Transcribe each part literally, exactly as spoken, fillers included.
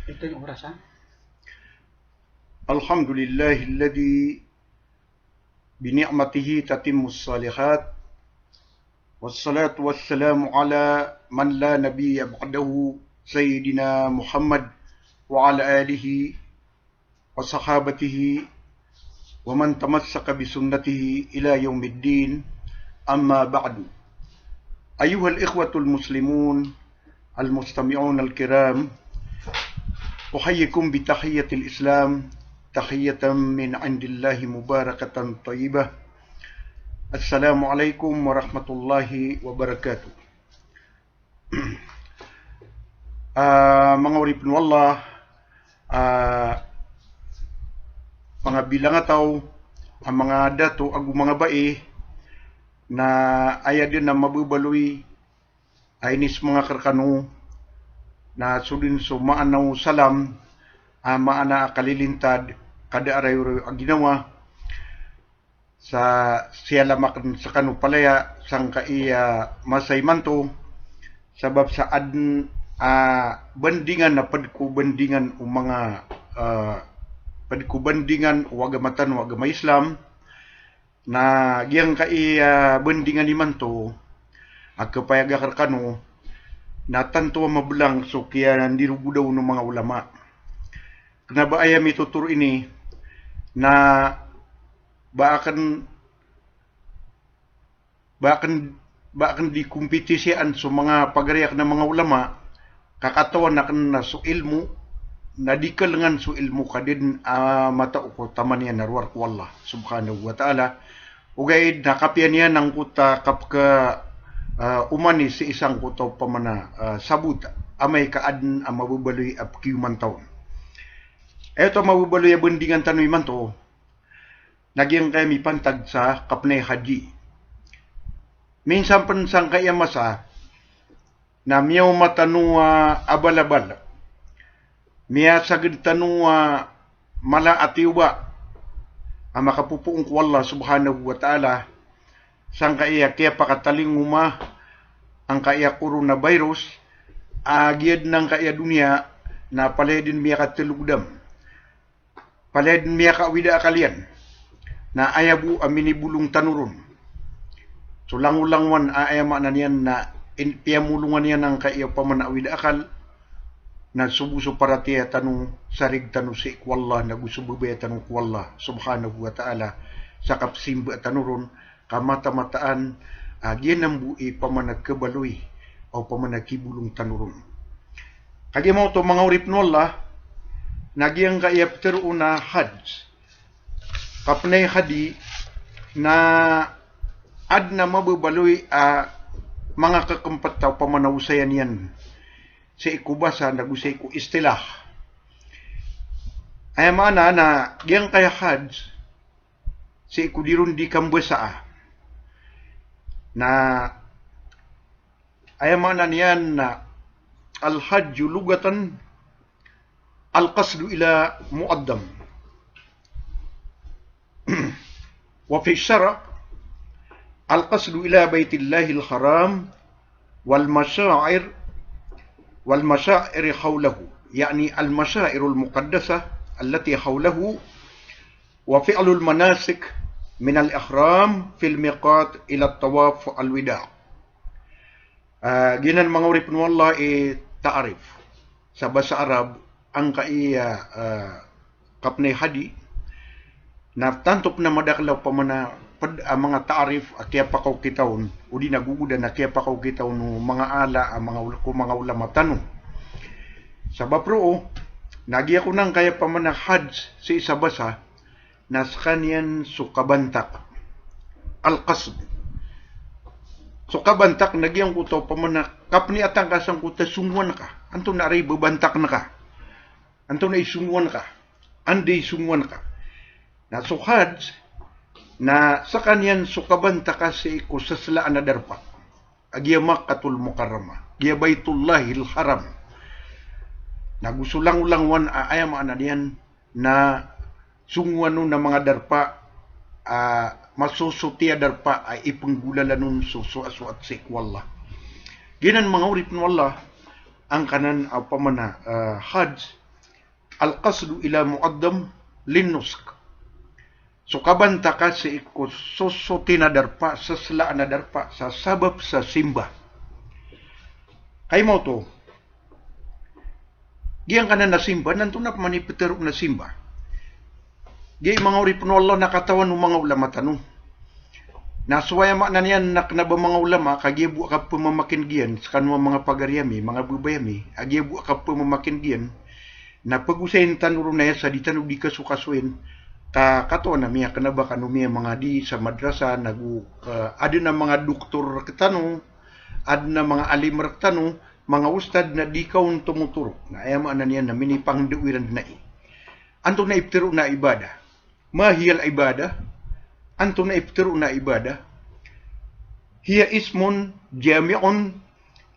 Ito yung oras, ha? الحمد لله الذي بنعمته تتم الصالحات، والصلاة والسلام على من لا نبي بعده، سيدنا محمد وعلى آله وصحابته ومن تمسك بسنته إلى يوم الدين. أما بعد. أيها الإخوة المسلمون المستمعون الكرام، أحييكم بتحية الإسلام، تحية من عند الله مباركة طيبة. السلام عليكم ورحمة الله وبركاته. Ah, manga oripen o Allah, ah, manga bilangataw, ah, manga dato ago manga bai, na aya den a mababaloy a inismangak rekano, na so den so maana o salam, ah, maana a kalilintad, kada a rayorayo a ginawa, sa siyalamak sekano palaya sangkai a masa imanto, sabap sa aden a bandingan a ped ko bandingan o manga, ah, ped ko bandingan o agama tano a agama Islam, na giyangkai a bandingan imanto a kepayag akn rekano, na tanto a mabelang so kiyandirogoda on o manga ulama. Kena ba aya mitotoro ini, na ba aken, ba aken, ba aken di kompetisiyaan so manga pagari aken a manga ulama, ka katawan aken na so ilmo, na di kelengan so ilmo ka den a matao ko taman iyan a rowar ko Allah subhanahu wa ta'ala. Ogaid na kapiya niyan angkoto a kapeka, ah, omani sii sangkoto a opama na, ah, sabot, amay ka aden a mababaloy a pekiyoman ta on. Aya oto a mababaloy a bandingan tano imanto, na giyangkai a mipantag sa kapenay haji. Minsan pen sangkai a masa, na miyaoma tano a abalabal, miyasaged tano a mala a tiyoba a makapopoon ko Allah subhanahu wa ta'ala, sangkai a kiyapakatalingoma angkai a coronavirus, a giyaden angkai a doniya, na palaya den miyakatelogdam, palaya den miyakaawid a akal iyan, na aya bo a minibolong tano ron. So langolangowan a aya maana niyan na in-, piyamolongan iyan angkai a opama na awid a akal, na so bo so paratiyaya tano, sarig tano sii ko Allah, nago so babaya tano ko Allah subhanahu wa ta'ala, sa kapesimbaa tano ron, ka mata-mataan a giyanan bo i opama na kebaloy a opama na kibolong tano ron. Kagiya maoto manga oripen o Allah, na giyangkai a petero on a hajj, kapenay haji, na aden a mababaloy a manga kekempet a opama na osayan iyan sii ko basa nago sii ko istilah. Aya maana na giyangkai a hajj, sii ko di ron di kambasaa. Na aya maana niyan na al-hajju lugatan al-qasdu ila mu'azzam. Wa fi syara' al-qasdu ila baitillahil haram wal masyair, wal masyairi hawlahu, ya'ni al-masyairul muqaddasah allati hawlahu, wa fi'lul manasik minal ihram fil miqat ila tawaf al-wida'. Ah, giyanan manga oripen o Allah i ta'rif sa basa Arab angkai a, ah, kapenay haji, na tanto pen a madakel a opama na ped a manga ta'rif a kiyapakaokit on, odi na gogodan a kiyapakaokit on o manga ala a manga ul-, ko manga ulama tano. Sabap roo, na giya kon angkai a opama na hajj sii sa basa, na sekaniyan so kabantak. Al-qasd. So kabantak na giyangkoto a opama na kapeniyatan ka sangkoto a songowan ka. Antonaa i bebantaken ka? Antonaa i songowan ka? Anda i songowan ka? Na so hajj, na sekaniyan so kabantak ka sii ko seselaan a darpa a giya Makkatul Mukarramah, giya Baitullahil Haram. Nago so langolangowan a aya maana niyan na songowan on a manga darpa a masosoti a darpa a ipenggolalan on so soasoat sii ko Allah. Giyanan manga oripen o Allah, angkanan a opama na, ah, hajj, Al-qasdu ila mu'azzam lin-nusk. So kabantaka sii ko sosoti na darpa, saslaan a darpa, sa sabap sa simba. Kay maoto, giyangkanan a simba, na antonaa pman i ptharoon a simba. Giya manga oripn o Allah na katawan o manga ulama tano. Na so aya maana niyan na kna ba manga ulama, ka giya bo a kapmamakineg iyan, skano a manga pagari ami, manga babay ami, a giya bo a kapmamakineg iyan, na pagosayin tano ron aya sa di tano di kasokasoin, ka katawan ami a kna ba kano miyamangadi sa madrasa, nago, eh, adn a manga doktor rktano, adn a manga alim rktano, manga ustad na di kaon tomotoro. Na aya maana niyan na minipangndao iran dn ai. Antonaa i ptharoon a ibadah? Ma hiya al-ibadah? Antonaa i ptharoon a ibadah? Hiya ismun jami'un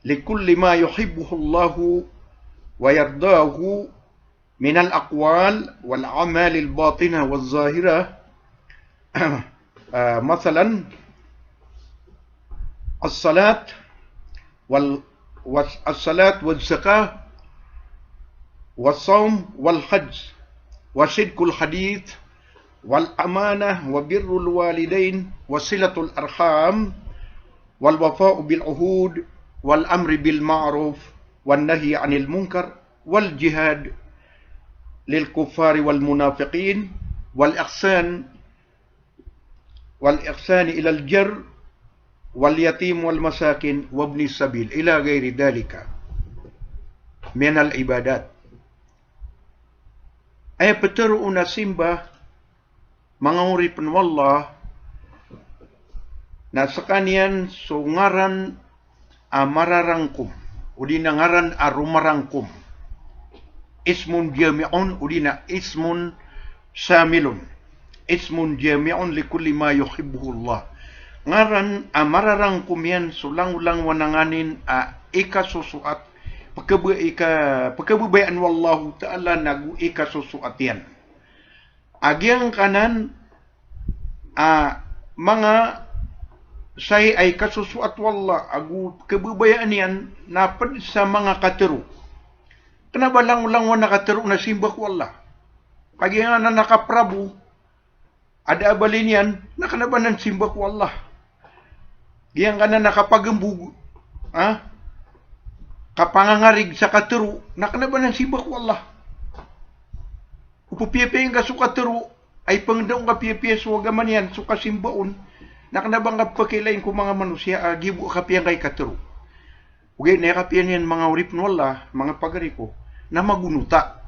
likulli ma yuhibbuhu Allahu wa yardahu minal aqwal wal a'malil batinah waz zahirah. Ah, masalan, as-salat wal, was, as-salat waz zakah was sawm wal hajj wa sidqul hadith wal amanah wa birrul walidain wa silatul arham wal wafa'u bil uhud wal amri bil ma'ruf wan nahyi anil munkar wal jihad lil kuffari wal munafiqin wal ihsan, wal ihsani ilal jar wal yatim wal masakin wabni sabil ila ghairi dhalika minal ibadat. Aya ptharoon a simba, manga oripn o Allah, na skaniyan so ngaran a mararangkom, odi na ngaran a romarangkom. Ismun jami'un, odi na ismun shamilun. Ismun jami'un likulli ma yuhibbuhu Allah. Ngaran a mararangkom iyan so langolangowan a nganin a ikasosoat, pkb-, ika-, pkhababayaan o Allahu Ta'ala nago ikasosoat iyan. A giyangkanan a manga sai a ikasosoat o Allah ago pkhababayaan iyan na pd sa manga katharo. Kna ba langolangowan a katharo na simba ko Allah. A giyangkanan a kaprabo a da a bali niyan, na kna ba nan simba ko Allah. Giyangkanan a kapagmbog, ha? Kapangangarig sa katharo, na kna ba nan simba ko Allah. O pphiyapiyai ngka so katharo, a ipangndao ngka piyapiya so agama niyan, so kasimba on, na kna ba ngka pkhailay ko manga manosiya a giya bo a kapiya ngka i katharo. Ogaid na aya kapiya niyan manga oripn o Allah, manga pagari ko, na magonota.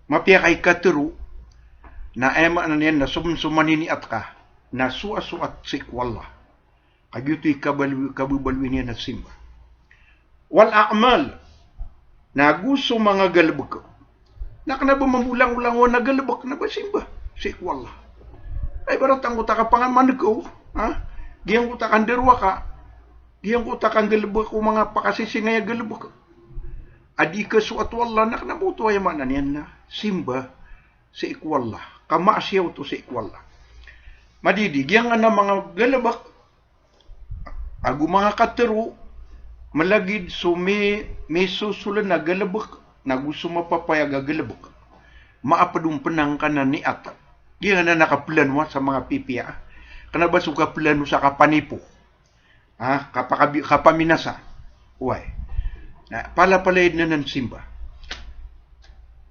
Mapiya ka i katharo, na aya maana niyan na so-, so maniniat ka, na soasoat sii ko Allah. Ka giyoto i kabal-, kababaloy niyan a simba. Wal a'mal, nago so manga galbk. Na kna ba mambo langolangowan a galbk, kna ba simba sii ko Allah. Ay, ibarat angkoto a kapangamankaw, ha? Giyangkoto a kandarowaka, giyangkoto a kanggalbk o manga pakasisingay a galbk a di kasoat o Allah, na kna ba oto aya maana niyan na simba sii ko Allah. Kamaasiya oto sii ko Allah. Madidi, giyangkanan a manga galbk, ago manga katharo, malagid so mi-, misosoln a galbk, nago so mapapayag a galbk. Maapd on pn angkanan a niat. Giyangkanan a kaplanowa sa manga pipiya. Kna ba so kaplano sa kapanipo. Ha, kapakabi-, kapaminasa. Oway. Na, palapalaya dn anan simba.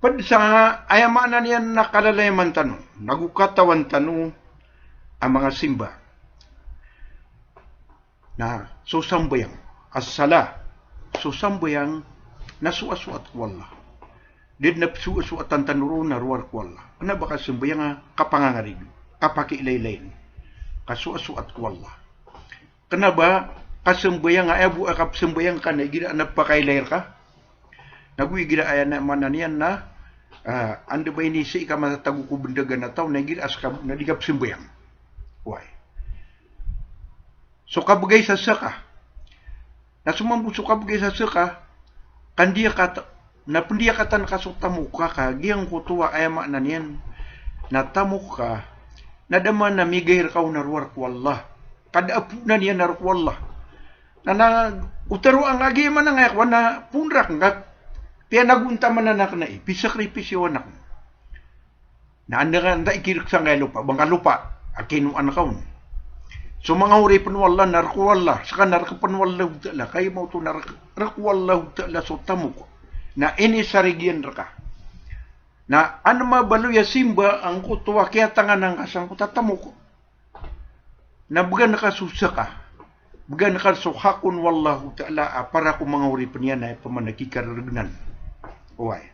Pd sa aya maana niyan na kalalayaman tano, nago katawan tano a manga simba. Na so sambayang, as-salah, so sambayang na soasoat ko Allah. Da dn a psoasoatan tano ron na rowar ko Allah. Kna ba kasambayang a kapangangarig, kapakiilaylayin, ka soasoat ko Allah. Kna ba kasambayang a aya bo a kapsambayang ka na igira a na pakailay rka. Nago igira aya na maana niyan na, ah, anda ba ini sii ka matatago ko bndagan a taw na igira a ska na di kapsambayang. Oway. So kabgay sa zakah. Na so mambo so kabgay sa zakah, ka ndiyakata-, na pndiyakatan ka so tamok ka, ka giyangkoto a aya maana niyan na tamok ka, na da man a migay rka on a rowar ko Allah. Ka da a poonan iyan a rowar ko Allah. Na, na, o tharoa ngka a giya manangaya ko a na poon rakn ka. Piyanagontaman anak na i, pisakripis iyo anak. Na anda ka, anda ikirek sangkai a lopa, bangka lopa a kinoan ka on. So manga oripen o Allah na rek o Allah, seka na rekepen o Allahu Ta'ala, kaya maoto na rek, rek o Allahu Ta'ala so tamok. Na inisarigiyan reka. Na an mabaloy a simba angkoto a kiyatanganan ka sangkoto a tamok. Na began ka so seka. Began ka so hakon o Allahu Ta'ala a para ko manga oripen iyan a ipamana kikareregnan. Oway.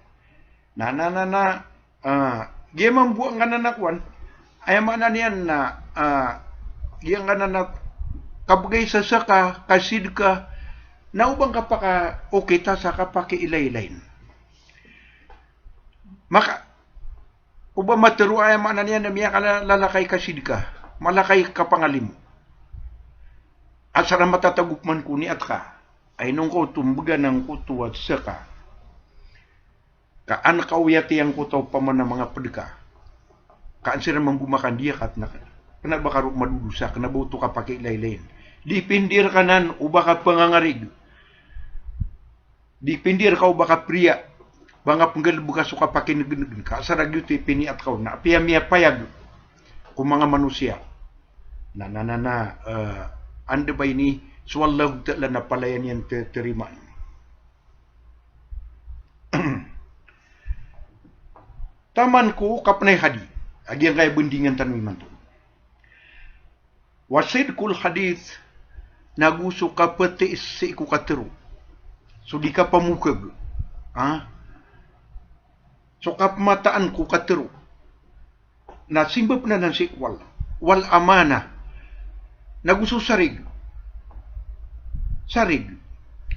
Na, na, na, na, ah, giya mambo angkanan a kowan. Aya maana niyan na, ah, giya angkanan a kabegay sa seka, kasidka, na o ba ngka paka-okita sa kapakailaylayin. Maka, o ba matero aya maana niyan na miyakalalakay kasidka, malakay kapangalimo. Asar a matatago pman ko niyat ka, ay nong ka oto mbegan angkoto a seka. Ka an ka oyati angkoto a opama na manga ped ka. Ka an siran mambo makandiyakat na kena ba ka roo madodosa, kena ba oto kapakailaylayin. Dipindi reka nan o ba ka pangangarig. Dipindi reka o ba ka priya. Ba nga penggalebeka so kapakinegenegen ka. Asar a giyoto i piniyat ka on. Na apiya miyapayag ko manga manosiya. Na, na, na, na, eh, anda ba ini so Allahu Ta'ala na palaya niyan te-, terimaan. Taman ko kapenay hadi. A giyangkaya bendingan tano imanto. Wa sidqul hadith, nago so kapeti sii ko katero. So di kapamokeg. Ha? So kapemataan ko katero. Na simba pn anan sii ko Allah. Wal amanah. Nago so sarig. Sarig.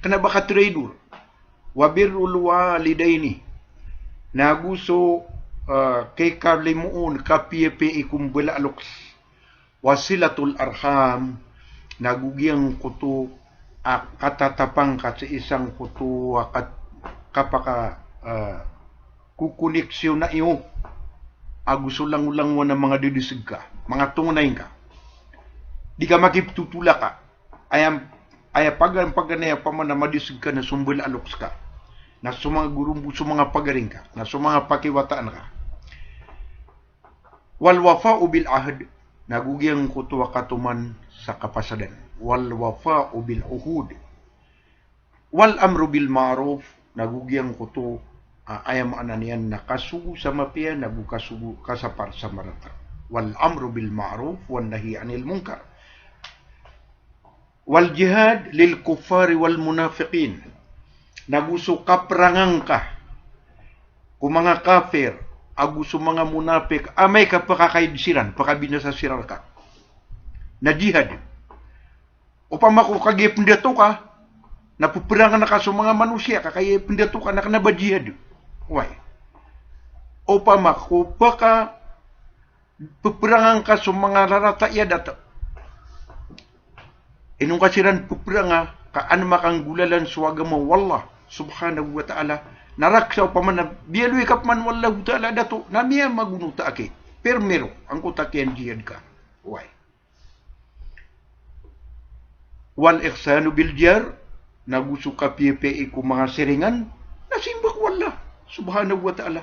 Kena ba katraidor. Wa birrul walidaini. Nago so, eh, kikalimoon, kapiyapiyai ko mbala a loks. Wa silatul arham, nago giyangkoto a katatapang ka sii sangkoto a kat-, kapaka, eh, kokoniksiyona iyo ago so langolangowan a manga dedeseg ka, manga tonganay ngka. Di ka makiptotolak a, aya, aya pagan-, paganay a opama na madeseg ka na so mbala a loks ka, na so manga gorombo, so manga pagari ngka, na so manga pakiwataan ka. Wal wafa'u bil ahd, nago giyangkoto a katoman sa kapasadan. Wal wafa'u bil uhud. Wal amru bil ma'ruf, nago giyangkoto, ah, aya maana niyan na kasogo sa mapiya, nago kasogo, kasapar sa marata. Wal amru bil ma'ruf wan nahyi anil munkar. Wal jihad lil kuffari wal munafiqin. Nago so kaperangan ka ko manga kafir ago so manga munafik, amay ka pakakaid siran, pakabinasa siran rka. Na jihad. Opama ko kagiya pendato ka, na peperangan ka so manga manosiya ka kagiya pendato ka, na kena ba jihad. Oway. Opama ko paka peperangan ka so manga rarata i adat. Ino ngka siran peperanga ka an makanggolalan so agama o Allah subhanahu wa ta'ala. Na raksa opama na biyaloy ka pman o Allahu ta'ala dato, na miyamagonota aki. Permiro, angkoto a kiyanjihad ka. Oway. Wal ihsanu bil jar, nago so kapiyapiyai ko manga siringan, na simba ko Allah subhanahu wa ta'ala.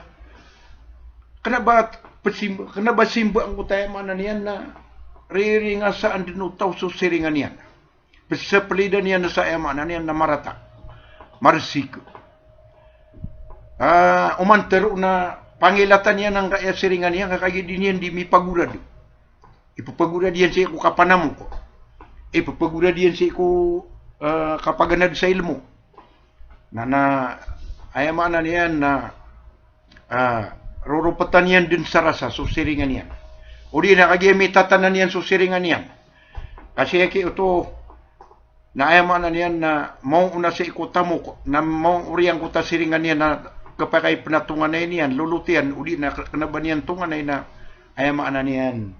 Kena ba pesimba, kena ba simba angkoto a aya maana niyan na riringasaan den o taw so siringan iyan. Peseplidan iyan sa aya maana niyan na marata. Marsik. Ah, oman tero na pangilatan iyan angkaya siringan iyan ka kagiya di niyan di mipagorad. Ipepagorad iyan sii ko kapanamok. Ipepagorad iyan sii ko, eh, kapaganad sa ilmo. Na, na, aya maana niyan na, ah, roropetan iyan den sa rasa so siringan iyan. O di na kagiya mitatanan iyan so siringan iyan. Kasi aki oto, na aya maana niyan na maona sii ko tamok, na maoriyan ko ta siringan iyan na kepakay pena tonganay niyan, lolot iyan, o di na kena ba niyan tonganay na, aya maana niyan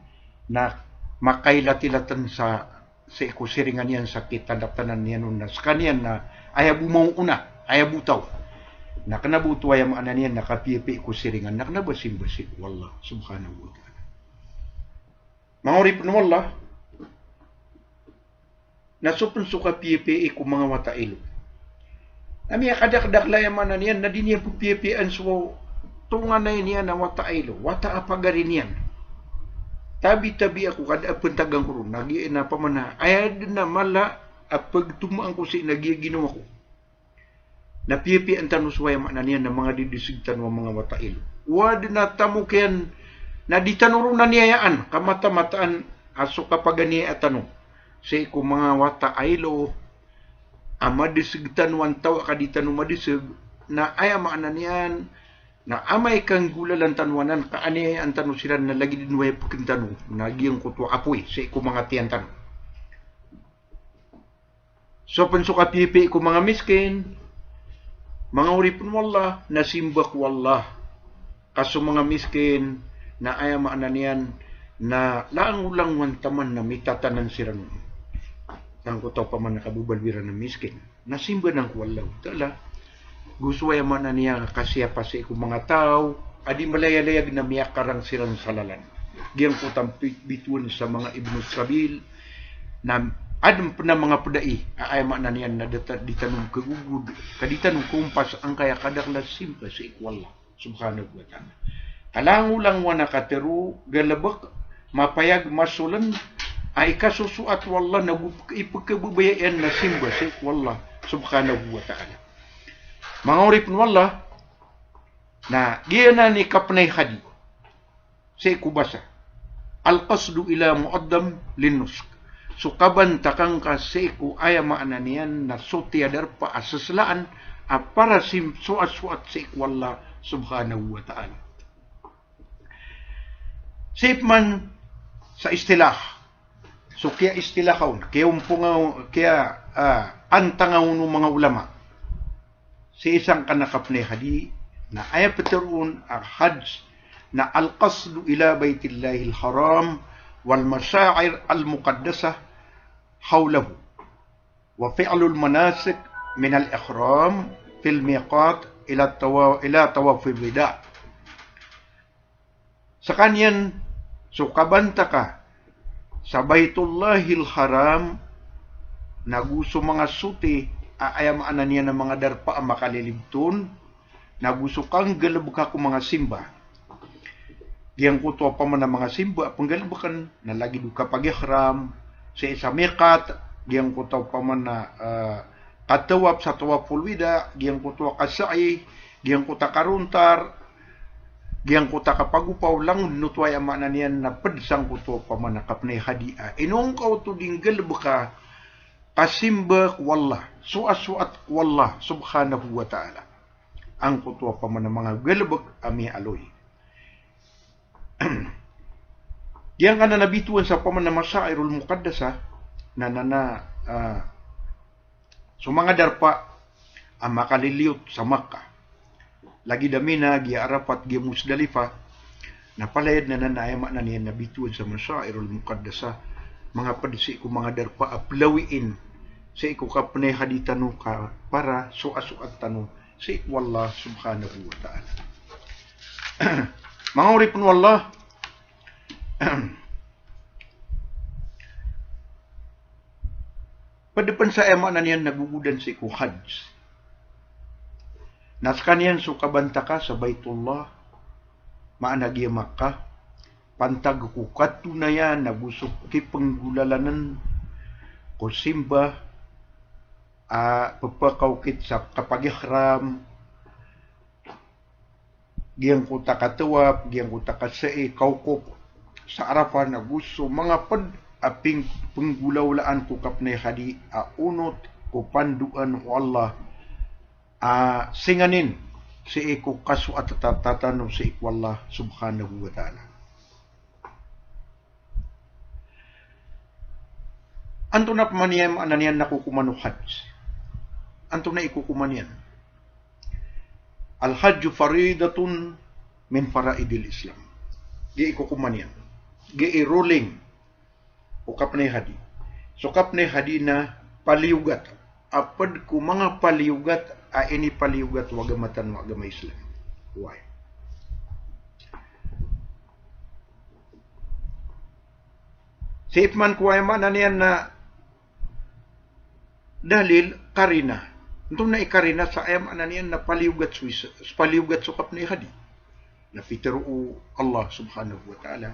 na makailat-ilatan sa sii ko siringan iyan sa kitandatanan iyan on na sekaniyan na aya bo maona, aya bo taw. Na kena bo oto aya maana niyan na kapiyapiyai ko siringan, na kena ba simba sii ko Allah subhanahu wa ta'ala. Manga oripen o Allah, na so pen so kapiyapiyai ko manga wata ilo. Na miyakadakdakl, aya maana niyan na di niyan pphiyapiyaan so tonganay niyan a wata a ilo, wata a pagari niyan. Tabi-tabi ako ka da a pntagan ko ron, na giya na pamana, aya dn a mala a pagtomaan ko sii na giya ginawa ko. Na piyapiyaan tano so, aya maana niyan na manga didisg tano a manga wata a ilo. O adn a tamok iyan na di tano ron aniyayaan, ka matamataan a so kapaganiyaya tano sii ko manga wata a ilo a madisg tano, antaa ka di tano madisg, na aya maana niyan na amay ka nggolalan tano anan ka aniyayaan tano siran na lagid dn o aya pkn tano na giyangkoto a apoy sii ko manga tiyan tano. So pn so kapiyapiyai ko manga miskin, manga oripn o Allah, na simba ko Allah. Ka so manga miskin na aya maana niyan na langolangowan taman na mitatanan siran. Sangkoto a pamana kababaloy iran a miskin, na simba nan ko Allahu Ta'ala. Go so aya maana niyan a kasiyapa sii ko manga taw a di malayalayag na miyakarang siran sa lalan. Giyangkoto a pi-, bitowan sa manga ibnus sabil, na adn pn a manga pd ai a aya maana niyan na data-, di tano kagogod, ka di tano kompas angkaya kadakl a simba sii ko Allah Subhanahu wa Ta'ala. Ka langolangowan a katharo, galbk, mapayag, masoln a ikasosoat o Allah na go ipkhababayai iyan na simba sii ko Allah Subhanahu wa Ta'ala. Manga oripn o Allah, na giyanan i kapnay hadi sii ko basa. Al-qasdu ila muqaddam lin-nusk. So kabantakan ka sii ko aya maana niyan na soti a darpa a seslaan a para sim-, soat-soat sii ko Allah Subhanahu wa Ta'ala. Sii pman sa istilah. So kiya-istilah on, kiya-, kiya-, ah, antanga on o manga ulama sii sangkanan a kapnay hadi, na aya ptharoon a hajj na al-qasdu ila Baitillahil Haram wal masha'ir al-muqaddasah hawlahu, wa fi'lul manasik minal ihram fil miqat ila tawa-, ila tawafil wida'. Skaniyan so kabantaka sa Baitullahil Haram, na go so manga soti a aya maana niyan a manga darpa a makalilibton, na go so kanggalbka ko manga simba. Giyangkoto a pamana manga simba a pnggalbkn, na lagid o kapag-ihram sii sa miqat, giyangkoto a pamana, ah, katawaf sa tawaful wida', giyangkoto a kasa'i, giyangkoto a karontar, giyangkoto a kapagopaw, langon oto aya maana niyan na pd sangkoto a pamana kapnay hadi a inongka oto di nggalbka, kasimba ko Allah, soat-soat ko Allah Subhanahu wa Ta'ala. Angkoto a pamana manga galbk a miyaaloy. Giyangkanan a bitowan sa pamana masha'irul muqaddasah, na, na, na, ah, so manga darpa a makaliliyot sa Makkah. Lagid a Mina, giya Arafat, giya Muzdalifah, na palaya dn anan a aya maana niyan na bitowan sa masha'irul muqaddasah, manga pd sii ko manga darpa a plawiin sii ko kapnay hadi tano ka para soat-soat tano sii ko Allah Subhanahu wa Ta'ala. Manga oripn o Allah, pd pn sa aya maana niyan na gogodan sii ko hajj. Na skaniyan so kabantaka sa Baitullah, maana giya Makkah, pantag ko katonayan ago so kipnggolalann ko simba a pphakaokit sa kapag-ihram, giyangkoto a katawaf, giyangkoto a kasa'i, kawkop sa Arafah, ago so manga pd a ping-, pnggolawlaan ko kapnay hadi a onot ko pandoan o Allah a singanin sii ko kasoat ta-, tano sii ko Allah Subhanahu wa Ta'ala. Antonaa pman i maana niyan na kokoman o hajj? Antonaa i kokoman iyan? Al-hajju faridatun min faraidil Islam. Giya i kokoman iyan. Giya i ruling o kapnay hadi. So kapnay hadi na paliyogat a pd ko manga paliyogat a inipaliyogat o agama tano a agama Islam. Why? Sii pman ko aya maana niyan na dalil, karina. Antonaa i karina sa aya maana niyan na paliyogat so isa, so paliyogat so kapnay hadi? Na pitharo o Allah subhanahu wa ta'ala,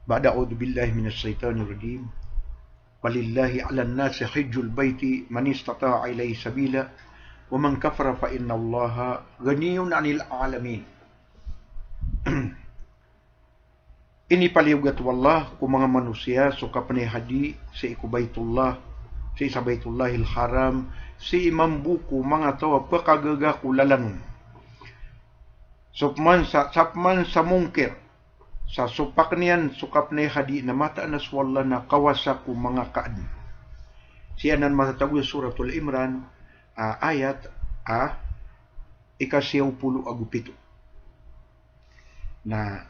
ba'da a'udhu billahi minash shaytanir rajim, "Walillahi 'alan nasi hijjul bayti man istata'a ilayhi sabila, wa man kafara fa innallaha ghaniyyun 'anil 'alamin." Inipaliyogat o Allah ko manga manosiya so kapnay hadi sii ko Baitullah, sii sa Baitullahil Haram, sii mambo ko manga taw a pkhagaga ko lalan on. So pman sa, sa pman sa mongkir, sa sopak iyan so kapnay hadi na mataan a so Allah na kawasa ko manga kaadn. Sii anan matatago sa Suratul Imran, a, ayat a ika siyaw polo ago pito. Na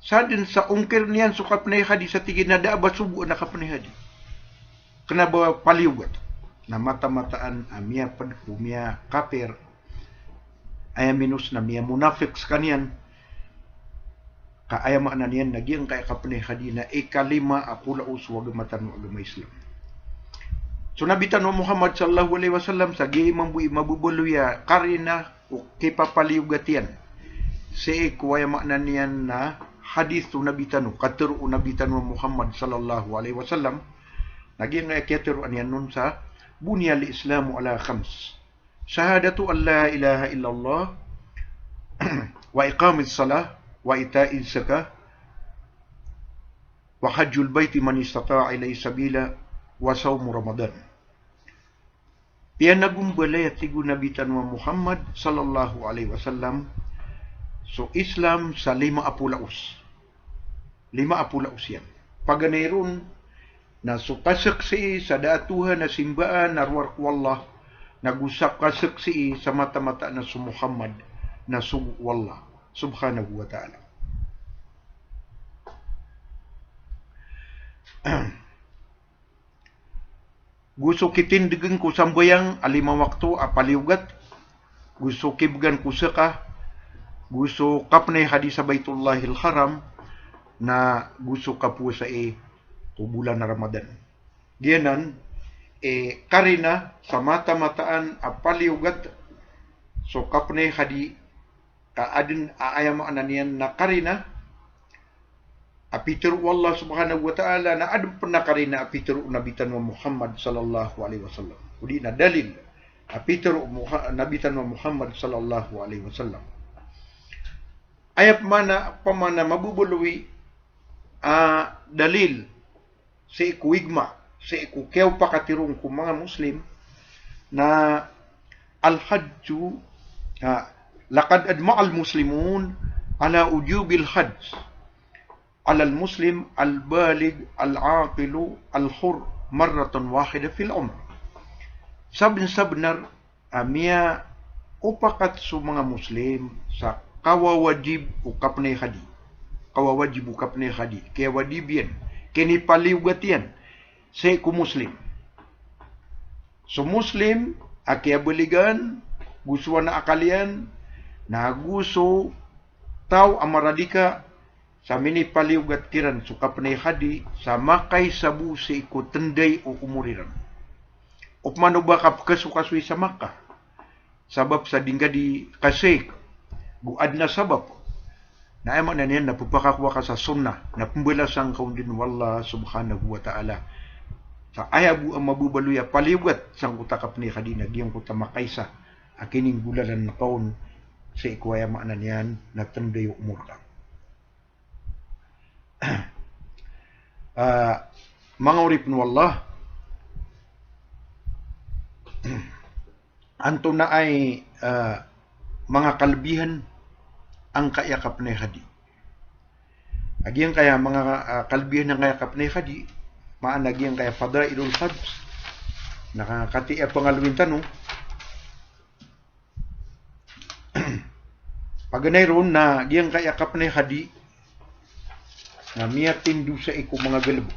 sadn sa ongkir iyan so kapnay hadi sa tig iyan a da a ba sogoan a kapnay hadi, kna ba paliyogat, na mata-mataan a miyapd ko miyakapir, aya minos na miyamonafik skaniyan, ka aya maana niyan na giyangkaya kapnay hadi na ikalima a polo ago so agama tano a agama Islam. So Nabi tano a Muhammad sallallahu alaihi wasallam, sa giyai mambo i mababaloy a karina o kipapaliyogat iyan sii ko aya maana niyan na hadith o Nabi tano, katharo o Nabi tano a Muhammad sallallahu alaihi wasallam, na giyangkaya kiyatharoa niyan on sa, "Buniyal Islamu ala khams. Shahadatu an la ilaha illallah, wa iqamis salah, wa ita'iz zakah, wa hajjul bayti man istata'a ilayhi sabila, wa sawmu Ramadan." Piyanagombalay a tig o Nabi tano a Muhammad sallallahu alaihi wasallam so Islam sa lima a polo ago s-, lima a polo ago siyan. Paganay ron na so kasaksii sa da a Tuhan a simbaan a rowar ko Allah, na go sa kasaksii sa mata-mataan a so Muhammad na sogo o Allah subhanahu wa ta'ala. Go so kitindgn ko sambayang a lima wakto a paliyogat, go so kibgan ko zakah, go so kapnay hadi sa Baitullahil Haram, na go so kapowasai ko bolan a Ramadan. Giyanan i karina sa mata-mataan a paliyogat so kapnay hadi, ka adn a aya maana niyan na karina a pitharo o Allah subhanahu wa ta'ala, na adn pn a karina a pitharo o Nabi tano a Muhammad sallallahu alaihi wasallam, odi na dalil a pitharo o Muha-, Nabi tano a Muhammad sallallahu alaihi wasallam. Aya pman a, pman a mababaloy a dalil sii ko ijma, sii ko kiyaopakati ron ko manga Muslim, na al-hajju, ah, laqad ajma'al muslimun ala wujubil hajj alal muslim al-baligh al-aqilu al-hurr marratan wahidah fil umr. Sabn-, sabnar a miyaopakat so manga Muslim sa kawawajib o kapnay hadi. Kawawajib o kapnay hadi. Kiyawajib iyan, kinipaliyogat iyan sii ko Muslim. So Muslim a kiyabaligan, go so wana a akal iyan, na go so taw a maradika, sa minipaliyogat kiran so kapnay hadi sa makaisa bo sii ko tnday o omor iran. Opama o ba kapkasokasoy sa Makkah, sabap sa di ngka di kasik, go adn a sabap, na aya maana niyan na pphakakowa ka sa sunnah, na pmbalasan ka on dn o Allah subhanahu wa ta'ala. Sa aya bo a mababaloy a paliyogat sangkoto a kapnay hadi na giyangkoto a makaisa a kininggolalan ka on sii ko aya maana niyan na tnday o omor ka. Ah, manga oripn o Allah, antonaa i, ah, manga kalbihan angkaya kapnay hadi? A giyangkaya manga, ah, kalbihan angkaya kapnay hadi, maana giyangkaya fadailul hajj, na katii a pangaloyin tano. Paganay ron na giyangkaya kapnay hadi na miyatindos sii ko manga galbk.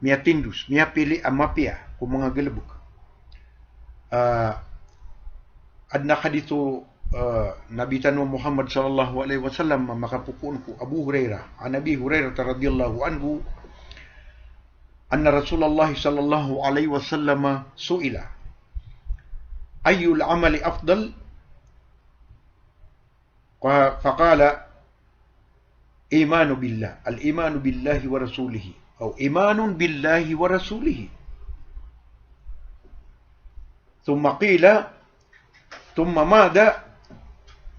Miyatindos, miyapili a mapiya ko manga galbk. Ah, adn a hadith o eh, Nabi tano Muhammad sallallahu alaihi wasallam, makapoon ko Abu Hurairah. An Abi Hurairah radhiyallahu anhu, anna Rasulullah sallallahu alaihi wasallam su'ila, "Ayyul amali afdal?" Qa-, faqala, "Imanu billah, al-imanu billahi wa rasulihi, aw imanun billahi wa rasulihi." Thumma qila, "Thumma madha?"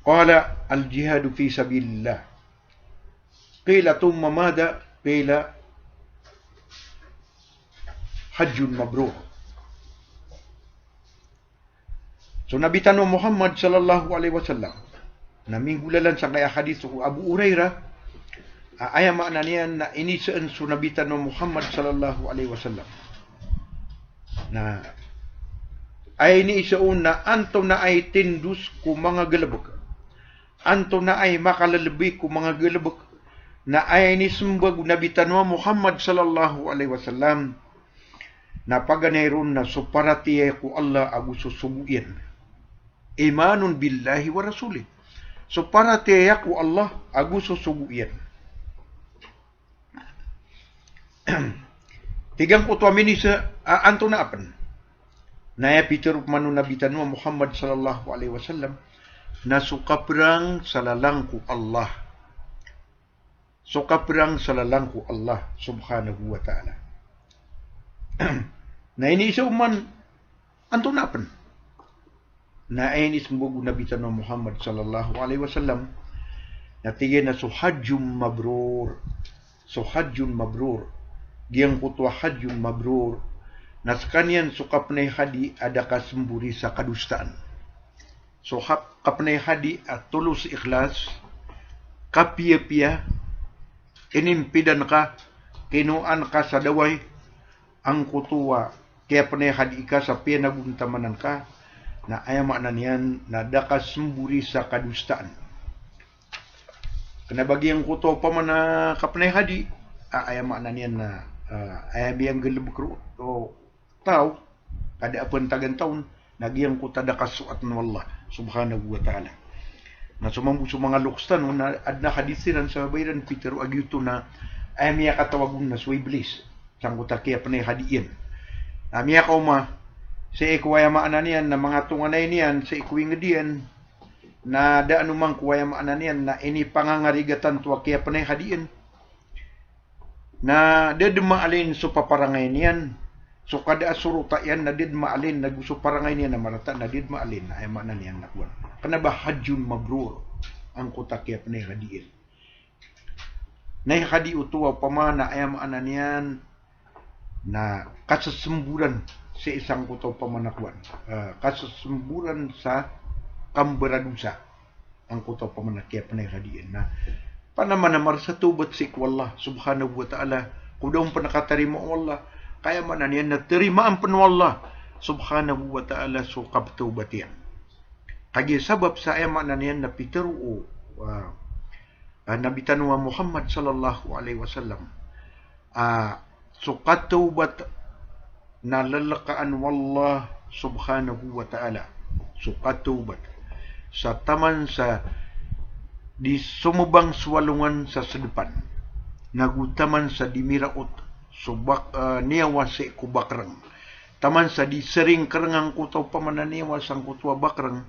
Qala, "Al-jihadu fi sabilillah." Qila, "Thumma madha?" Qila, "Hajjun mabrur." So Nabi tano Muhammad sallallahu alaihi wasallam, na minggolalan sangkaya hadith o Abu Hurairah, a, aya maana niyan na inisaan so Nabi tano Muhammad sallallahu alaihi wasallam. Na aya inisaan na antonaa i tindos ko manga galebek, antonaa i makalelebi ko manga galebek, na aya inisembag o Nabi tano Muhammad sallallahu alaihi wasallam, na paganay ron na so paratiyaya ko Allah ago so sogo iyan. Imanun billahi wa rasulih. So paratiyaya ko Allah ago so sogo iyan. Tig angkoto a minisa a antonaa pen. Na aya pitero pman o Nabi tano a Muhammad sallallahu alaihi wasallam, na so kaperang sa lalan ko Allah. So kaperang sa lalan ko Allah subhanahu wa ta'ala. Na iniisa oman antonaa pen. Na aya inisembag o Nabi tano a Muhammad sallallahu alaihi wasallam, na tig iyan a so hajjun mabrur. So hajjun mabrur. Giyangkoto a hajjun mabrur, na sekaniyan so kapenay hadi a da kasembori sa kadosaan. So hap-, kapenay hadi a tolos ikhlas, kapiyapiya, inimpidan ka, kinoan ka sa daway, angkoto a kiyapenay hadi ka sa piyanagontamanan ka, na aya maana niyan na da kasembori sa kadosaan. Kena ba giyangkoto opama na kapenay hadi, a, aya maana niyan na, a, aya biyanggalebek ro o taw, kada a pen tagan taon, na giyangkoto a da kasoat o Allah subhanahu wa ta'ala. Na so mambo so manga loks tano na aden a hadith iran sa babae iran pitero a giyoto na aya miyakatawag on na so Iblis sangkoto a kiyapenay hadi iyan. Na miyakaoma sii ko aya maana niyan na manga tonganay niyan sii ko inged iyan, na da a oman ko aya maana niyan na inipangangarigatan oto a kiyapenay hadi iyan. Na da den maalin so paparangay niyan, so kada a sorota iyan na da den maalin, na go so parangay niyan na marata na da den maalin, na aya maana niyan na kowan. Kena ba hajjun mabrur, angkoto a kiyapenay hadi iyan. Na aya hadi oto opama na aya maana niyan na kasesemboran sii sangkoto opama na kowan. Eh, kasesemboran sa kambaradosa. Angkoto opama na kiyapenay hadi iyan na panamar sa tawbat sii ko Allah subhanahu wa ta'ala, ko da on pen katarima o Allah, ka aya maana niyan na tarimaan pen o Allah subhanahu wa ta'ala so kapetawbat iyan. Kagiya sabap sa aya maana niyan na pitero o, ah, ah, Nabi tano a Muhammad sallallahu alaihi wasallam, ah, so katawbat na lelekaan o Allah subhanahu wa ta'ala. So katawbat sa taman sa di somebang so alongan sa sedepan, na go taman sa di miraot so bak-, eh, niyawa sii ko bakreng, taman sa di sering kereng angkoto opama na niyawa sangkoto a bakreng,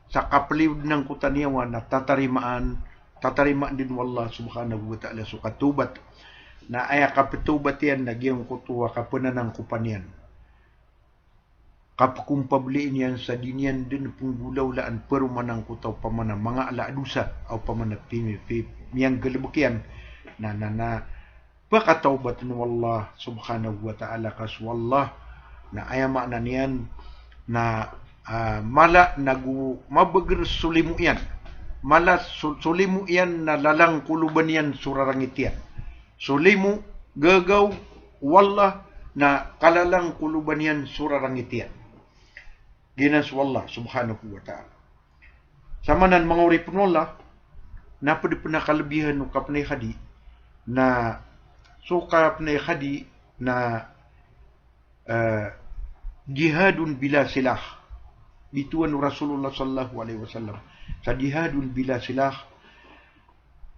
sa kapeliyo den angkoto a niyawa na tatarimaan, tatarimaan den o Allah subhanahu wa ta'ala so katawbat. Na aya kapetawbat iyan na giyangkoto a kapenanangkopan iyan, kapekompabelin iyan sa di niyan den penggolawlaan peroman angkoto opama na manga ala a dosa, opama na pi-, pi-, miyanggalebek iyan, na, na, na, pakatawbat o Allah subhanahu wa ta'ala ka so Allah. Na aya maana niyan na, ah, mala na go mabeger so limo iyan. Mala so, so limo iyan na lalangkoloban iyan so rarangit iyan. So limo, gagaw o Allah na kalalangkoloban iyan so rarangit iyan. Giyanan so Allah subhanahu wa ta'ala. Samanan manga oripen o Allah, na ped pen a kalebihan o kapenay hadi, na so kapenay hadi na, eh, jihadun bila silah. Bitowan o Rasulullah sallallahu alaihi wasallam. sa jihadun bila silah.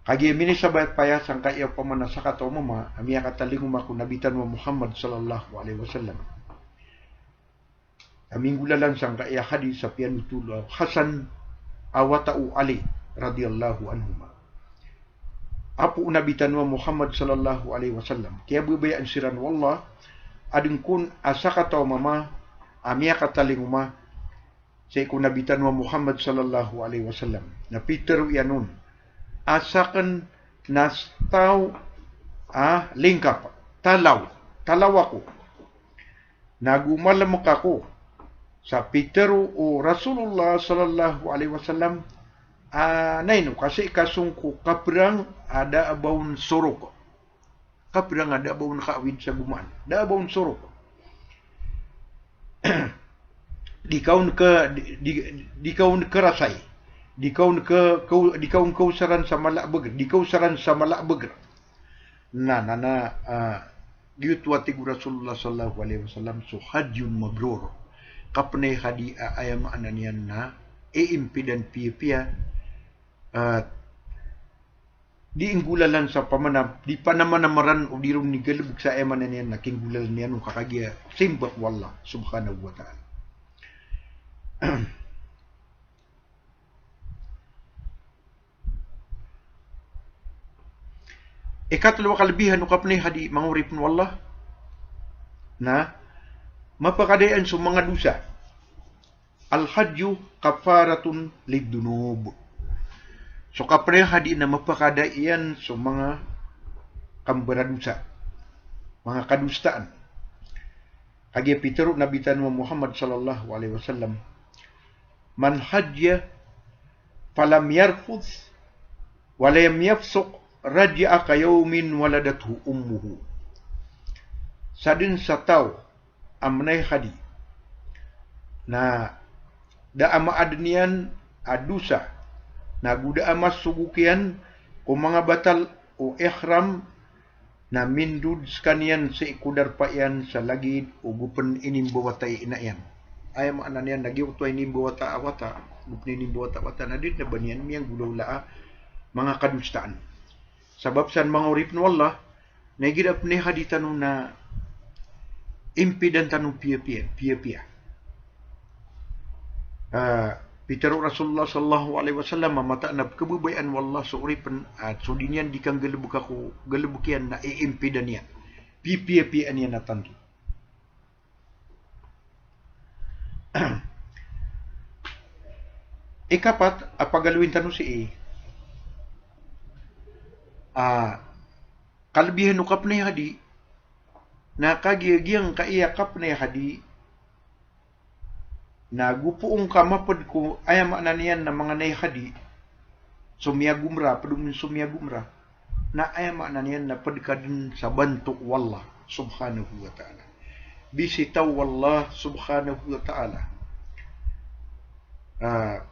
Kagiya minisabap aya sangkaya opama na sakataw a mama a miyakatalingoma ko Nabi tano a Muhammad sallallahu alaihi wasallam a minggolalan sangkaya hadis a piyanotol o Hasan a wata o Ali radhiyallahu anhuma. Apo o Nabi tano a Muhammad sallallahu alaihi wasallam, kiyababayaan siran o Allah a dn kon a sakataw a mama a miyakatalingoma sii ko Nabi tano a Muhammad sallallahu alaihi wasallam. Na pitharo iyan on a sakn na staw a lingkap, talaw, talaw ako. Na go malmk ako. Sa pitharo o Rasulullah sallallahu alaihi wasallam a, na ino, ka sii ka song ko kaprang a da a ba on sorok. Kaprang a da a ba on kaawid sa gomaan. Da a ba on sorok. Di ka on ka, di, di, di ka on karasay. Di ka on ka, ka, di ka on kaosaran sa mala a bagr. Di ka osaran sa mala a bagr. Na, na, na, ah, giyoto a tig o Rasulullah sallallahu alaihi wasallam so hajjun mabrur. Kapnay hadi a aya maana niyan na iimpidan piyapiya, ah, di inggolalan sa pamana, di panamanamaran o di ron igalbk sa aya maana niyan na kinggolalan iyan o ka kagiya simbak o Allah subhanahu wa ta'ala. Ikatlo a kalbihan o kapnay hadi, manga oripn o Allah, na mapakadayaan so manga dosa. Al-hajju kaffaratun lidh-dhunub. So kapnay hadi na mapakadayaan so manga kambaradosa, manga kadosaan. Kagiya pitharo o Nabi tano a Muhammad sallallahu alaihi wasallam, "Man hajja falam yarfuth walam yafsuq raja'a ka yaumin waladathu ummuhu." Sadn sa taw a mnay hadi na da a maadn iyan a dosa, na go da a masogok iyan ko manga batal o ihram, na mindod skaniyan sii ko darpa iyan sa lagid o go pn inimbawata i ina iyan. Aya maana niyan na giyoto a inimbawata a wata, go pn inimbawata a wata, na di dn a ba niyan miyanggolawla a manga kadosaan. Sabap san, manga oripn o Allah, na igira pnay hadi tano na impidan tano piyapiya, piyapiya. Ah, pitharo o Rasulullah sallallahu alaihi wasallam a mataan a pkhababayaan o Allah so oripn a so di niyan di kanggalbka ko galbk iyan na iimpidan iyan. Pipiyapiyaan iyan a tanto. Ikapat a pagalowin tano sii a kalbihan o kapnay hadi, na kagiya giyangkaya kapnay hadi na go poon ka mapd ko, aya maana niyan na manga nay hadi, somiyagomra, pd on somiyagomra, na aya maana niyan na pd ka dn sa banto o Allah subhanahu wa ta'ala. Bisita o Allah subhanahu wa ta'ala. Ah,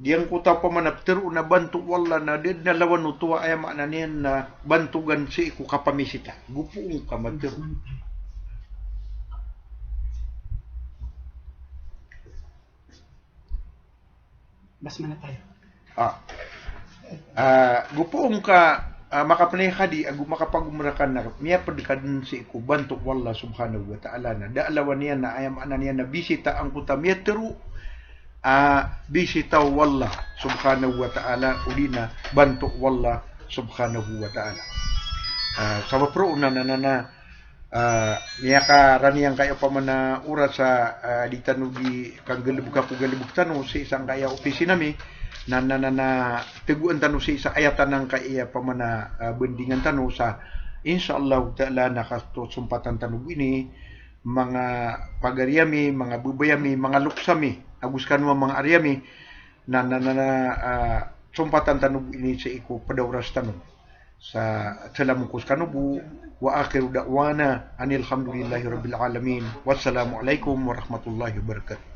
giyangkoto a pamana ptharoon a banto o Allah na da dn a lawan oto a aya maana niyan na bantogan sii ko kapamisita. Go poon ka matharo. Bas mana tayo. Ah. Ah, go poon ka, ah, makapnay hadi, ago makapagomra ka na miyapd ka dn sii ko banto o Allah subhanahu wa ta'ala na da a lawan iyan na aya maana niyan na bisita angkoto a miyatharo a bisita o Allah subhanahu wa ta'ala, odi na banto o Allah subhanahu wa ta'ala. Ah, sabap roo na, na, na, na, ah, miyakarani angkaya pamana oras a, ah, di tano di kanggalbka ko galbk tano sii sangkaya opisina mi, na, na, na, na, tegoan tano sii sa ayatan angkaya pamana, ah, bandingan tano sa, insha Allah ta'ala, na kasompatan tano bo ini, manga pagari ami, manga babay ami, manga loks ami, ago skano a manga ari ami, na, na, na, na, ah, sompatan tano bo ini sii ko pd a oras tano. Sa salam ko skano bo, wa akhiru da'wana anil hamdulillahi rabbil alamin. Wassalamu alaikum warahmatullahi wabarakatuh.